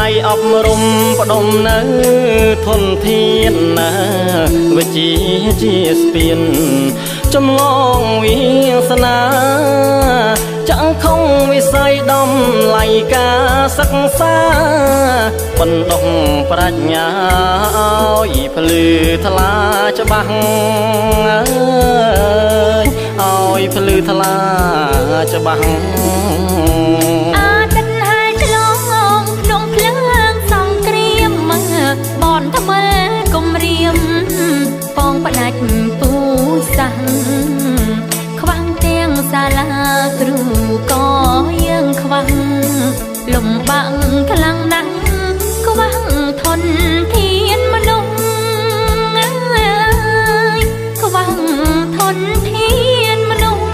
័យអប់រំផ្ដុំនៅធនធានណាវិជ្ជាជាស្ពានចម្លងវាសនាចក្ខុវិស័យដំឡៃការសិក្សាបណ្ដុះប្រាជ្ញាឲ្យភ្លឺថ្លាច្បាស់ឲ្យភ្លឺថ្លាច្បាស់អាទិត្យហើយឆ្លងភ្នំភ្លើងសង្គ្រាមបនថ្មិលគំរាមពងផ្ដាច់ពូសាសខ្វាំងទាំងសាលាគ្រូក៏យើងខ្វាំងលំបាក់ខ្លាំងណាស់ខ្វាំងធនធានមនុស្សខ្វាំងធនធានមនុស្ស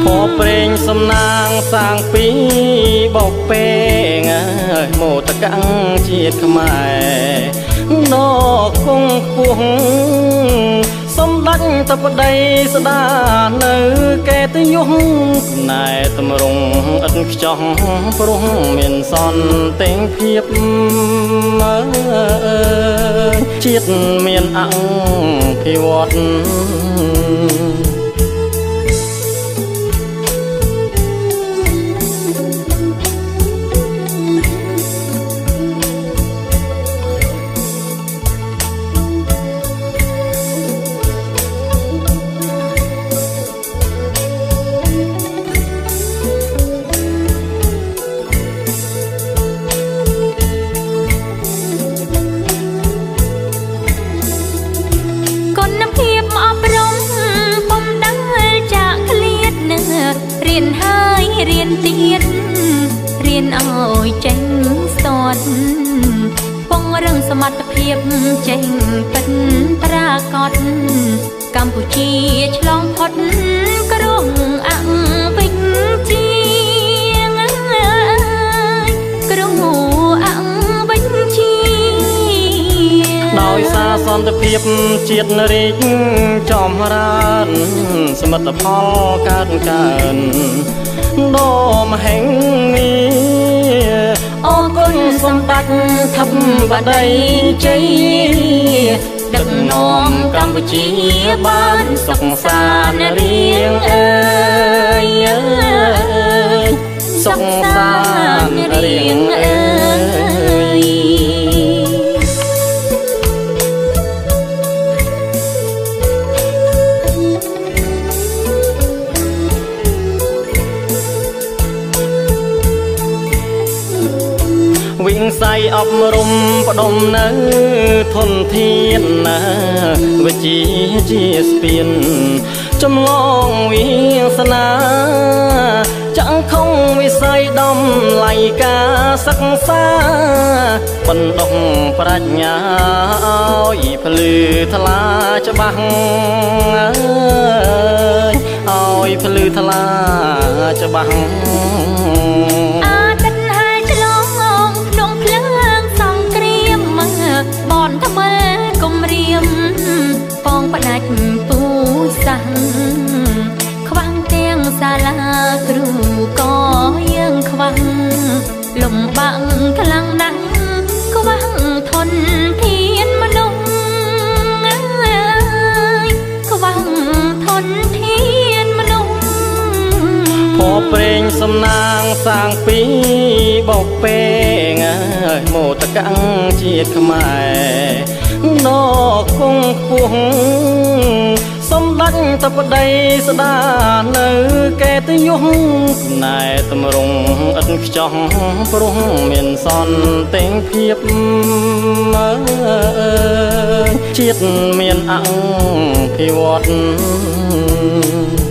ផព្រេងសំណាងសាងពីបោកពេងមោតកាំងជាតិខ្មែរណគង់ខ្ពស់សម្ដេចតបដីស្ដានៅកេតយសណែតម្រង់ឥតខ្ចោះព្រោះមានសន្តិភាពជាតិមានអង្គភិវឌ្ឍ រៀនហើយរៀនទៀតរៀនឲ្យចេញស្ទាត់ពង្រឹងសមត្ថភាពចេញពិតប្រាកដកម្ពុជាឆ្លងផុតគ្រងអវិជ្ជាគ្រងអវិជ្ជាដោយសារសន្តិភាពជាតិរីកចំរើនសមិទ្ធផលកើតកើនដ៏មហិមាអរគុណសម្ដេចធិបតីជ័យដឹកនាំកម្ពុជាបានសុខសាន្តរៀងអើយសុខសាន្តរៀងអើយវិស័យអប់រំផ្ដុំនៅធនធានណាវិជ្ជាជាស្ពានចម្លងវាសនាចក្ខុវិស័យដំឡៃការសិក្សាបណ្ដុះប្រាជ្ញាឲ្យភ្លឺថ្លាច្បាស់ឲ្យភ្លឺថ្លាច្បាស់អាទិត្យហើយឆ្លងភ្នំភ្លើងសង្គ្រាមបនថ្មិលគំរាមពងផ្ដាច់ពូសាសខ្វាំងទាំងសាលាគ្រូក៏យើងខ្វាំងលំបាក់ខ្លាំងណាស់ខ្វាំងធនធានមនុស្សខ្វាំងធនធានមនុស្សផព្រេងសំណាងសាងពីបោកពេងមោតកាំងជាតិខ្មែរណគង់ខ្ពស់សម្ដេចតបដីស្ដានៅកេតយសណែតម្រង់ឥតខ្ចោះព្រោះមានសន្តិភាពជាតិមានអង្គភិវឌ្ឍ